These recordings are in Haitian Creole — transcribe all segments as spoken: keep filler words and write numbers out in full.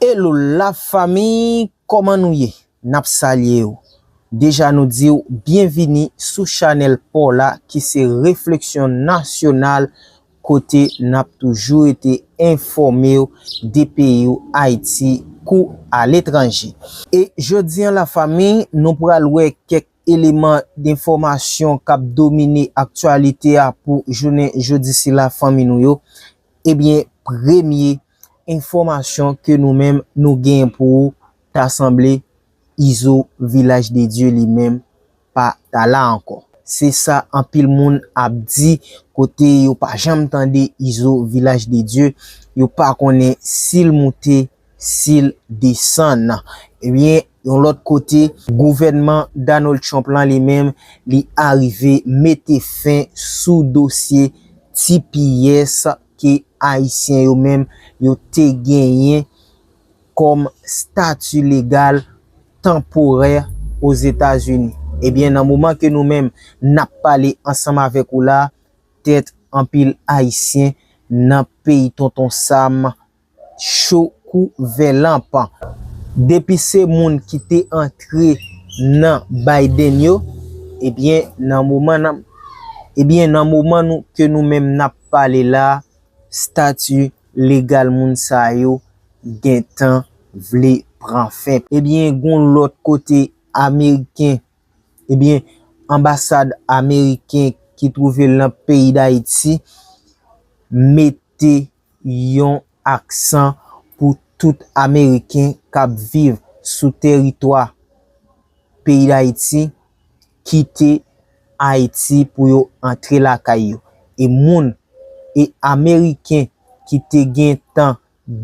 Hello la fanmi, kòman nou ye? N ap salye w. Deja nou di w byenvini sou chanèl pa w la ki se Refleksyon Nasyonal, kote n ap toujou rete enfòme w de peyi w Ayiti kou aletranje. E jodi an la fanmi, nou pral wè kèk eleman enfòmasyon k ap domine aktyalite a pou jounen jodi sila fanmi nou yo. Ebyen, premye enfòmasyon ke nou menm nou genyen pou ou, ta sanble Izo Vilaj de Dye li menm pa ta la ankò. Se sa anpil moun ap di, kote yo pa janm tande Izo Vilaj de Dye, yo pa konnen si l moute, si l desann. Ebyen, yon lòt kote, gouvènman Donald Trump lan li menm, li arive mete fen sou dosye T P S ke Ayisyen yo menm yo te genyen kòm stati legal tanporè Ozetazini. Ebyen, nan moman ke nou menm n ap pale ansanm avèk ou la, tèt anpil Ayisyen nan peyi Tonton Sam cho kou vè lanp. Depi se moun ki te antre nan Biden yo, ebyen, nan moman n ap, ebyen, nan moman nou, ke nou menm n ap pale la, stati legal moun sa yo gentan vle pran fen. Ebyen, gon lòt kote ameriken, ebyen, anbasad ameriken ki twouve l nan peyi Dayiti mete yon aksan pou tout ameriken k ap viv sou teritwa peyi Dayiti kite Ayiti pou yo antre lakay yo. E moun, e ameriken ki te gentan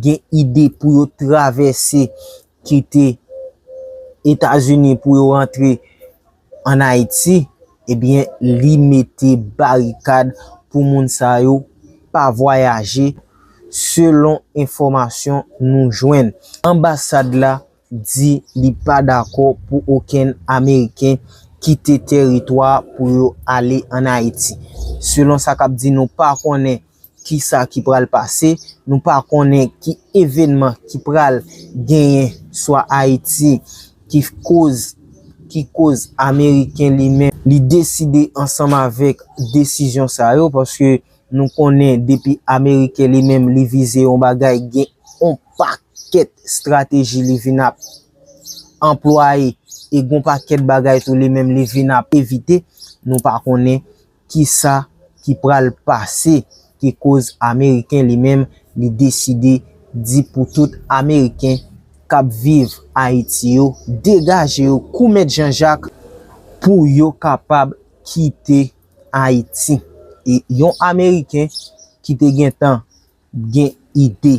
gen ide pou yo travèse kite Etazini pou yo rantre ann Ayiti, ebyen, li mete barikad pou moun sa yo pa vwayaje, selon enfòmasyon nou jwenn. Anbasad la di li pa dakò pou okenn ameriken kite teritwa pou yo ale ann Ayiti. Selon sa k ap di, nou pa konnen kisa ki pral pase, nou pa konnen ki evènman ki pral genyen swa Ayiti, ki koz, ki koz ameriken li menm, li deside ansanm avèk desizyon sa yo, paske nou konnen depi ameriken li menm li vize yon bagay, gen yon pakèt estrateji li vin ap anplwaye, e gon pakèt bagay tou li menm li vin ap evite. Nou pa konnen kisa ki pral pase, ki koz ameriken li menm li deside di pou tout ameriken k ap viv Ayiti yo degaje yo kou mèt Janjak pou yo kapab kite Ayiti. E yon ameriken ki te gentan gen ide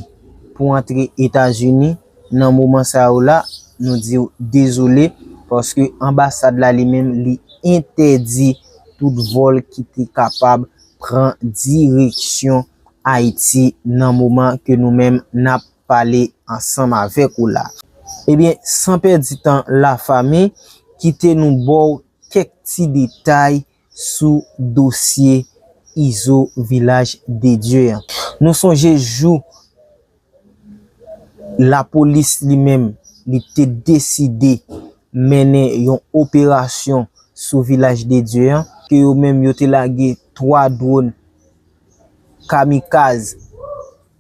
pou antre Etazini nan moman sa yo la, nou di w dezole, paske anbasad la li menm li entèdi tout vòl ki te kapab pran direksyon Ayiti nan moman ke nou menm n ap pale ansanm avèk ou la. Ebyen, san pèdi tan, lafanmi, kite nou ba w kèk ti detay sou dosye Izo Vilaj de Dye an. Nou sonje jou lapolis li menm, li te deside mennen yon operasyon sou Vilaj de Dye an, ke yo menm yo te lage twa dwòn kamikaz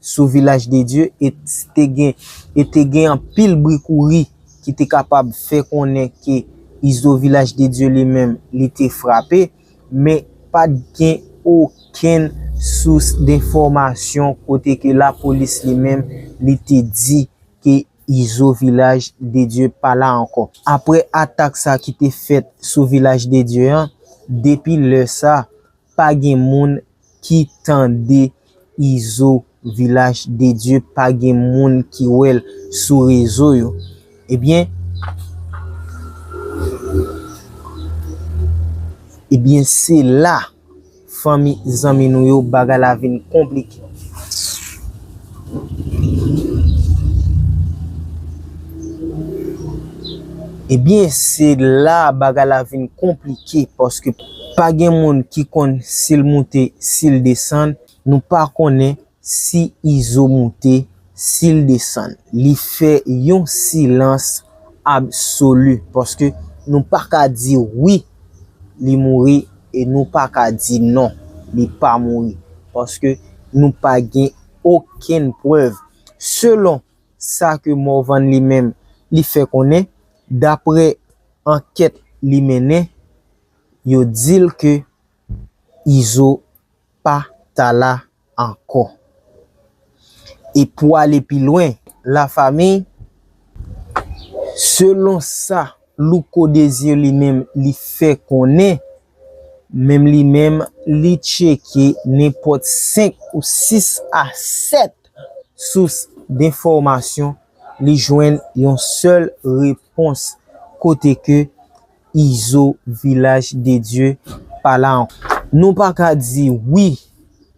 sou Vilaj de Dye, e te gen, e te gen anpil bri kouri ki te kapab fè konnen ke Izo Vilaj de Dye li menm, li te frape, men pa t gen okenn sous denfòmasyon kote ke lapolis li menm, li te di ke Izo Vilaj de Dye pa la ankò. Apre atak sa ki te fèt sou Vilaj de Dye an, depi lè sa, pa gen moun ki tande Izo Vilaj de Dye, pa gen moun ki wè l sou rezo yo. Ebyen, ebyen, se la, fanmi, zanmi nou yo, bagay la vin konplike. Ebyen, se la bagay la vin konplike, paske pa gen moun ki konn si l moute, si l desann. Nou pa konnen si Izo moute, Si l desann, li fè yon silans absoli, paske nou pa ka di wi, li mouri, e nou pa ka di non, li pa mouri, paske nou pa gen okenn prèv. Selon sa ke Morvan li menm li fè konnen, daprè ankèt li mennen, yo di l ke Izo pa ta la ankò. E pou ale pi lwen, lafanmi, selon sa Louko Désir li menm li fè konnen, menm li menm li tcheke nenpòt senk ou sis a sèt sous denfòmasyon, li jwenn yon sèl repons kote ke Izo Vilaj de Dye pa la ankò. Nou pa ka di wi,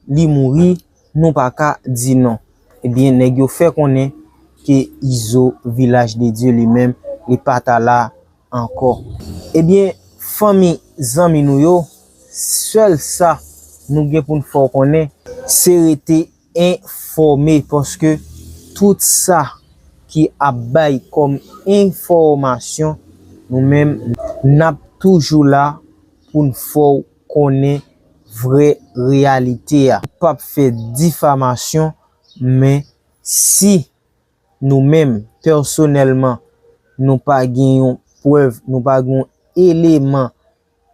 li mouri, nou pa ka di non. Ebyen, nèg yo fè konnen ke Izo Vilaj de Dye li menm, li pa ta la ankò. Ebyen, fanmi, zanmi nou yo, sèl sa nou gen pou n fè w konnen, se rete enfòme, paske tout sa ki ap bay kòm enfòmasyon, nou menm, n ap toujou la pou n fè w konnen vrè reyalite a. N p ap fè difamasyon, men si nou menm, pèsonèlman, nou pa gen yon prèv, nou pa gen yon eleman,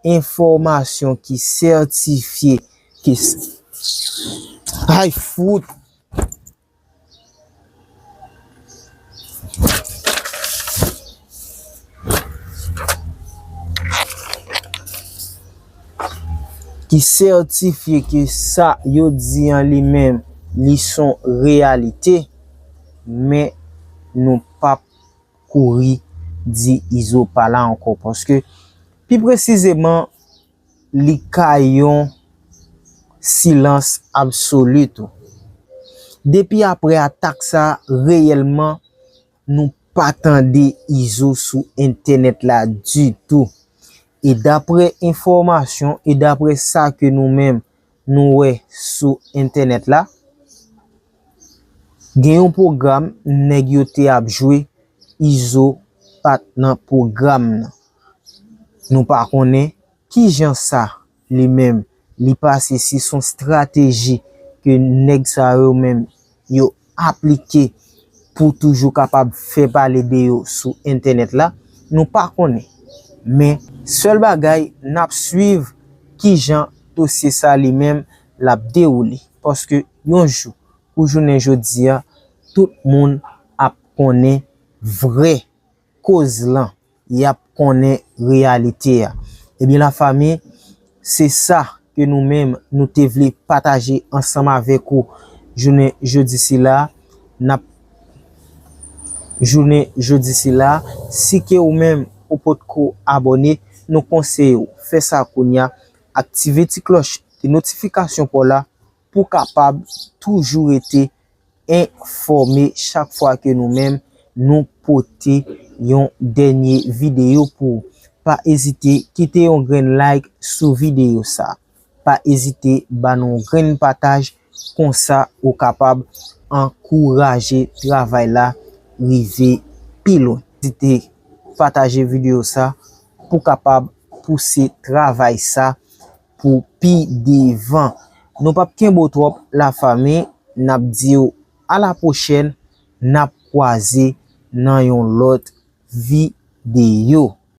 enfòmasyon ki sètifye ke s-, ay, fout! Ki sètifye ke sa yo di an li menm, li s on reyalite, men nou p ap kouri di Izo pa la ankò, paske pi presizeman, li ka yon silans absoli tou. Depi apre atak sa, reyèlman, nou pa tande Izo sou entènèt la ditou. E daprè enfòmasyon e daprè sa ke nou menm nou wè sou entènèt la, gen yon pwogram nèg yo te ap jwe, Izo pa t nan pwogram nan. Nou pa konnen kijan sa li menm li pase, si s on estrateji ke nèg sa yo menm yo aplike pou toujou kapab fè pale de yo sou entènèt la, nou pa konnen. Men, sèl bagay, n ap swiv kijan dosye sa li menm l ap dewoule. Paske yon jou, pou jounen jodi a, tout moun ap konnen vrè koz lan, y ap konnen reyalite a. Ebyen, lafanmi, se sa ke nou menm, nou te vle pataje ansanm avèk ou jounen jodi sila. N ap, jounen jodi sila, si ke ou menm ou potko abòne, nou konseye w fè sa kounye a, aktive ti klòch de notifikasyon pa w la pou w kapab toujou rete enfòme chak fwa ke nou menm nou pote yon dènye videyo pou ou. Pa ezite kite yon grenn like sou videyo sa. Pa ezite ba nou yon grenn pataj, konsa ou kapab ankouraje travay la rive pi lwen. Ezite pataje videyo sa pou kapab pouse travay sa pou pi devan. Nou p ap kenbe w twòp, lafanmi, n ap di w a la pwochèn, n ap kwaze nan yon lòt videyo.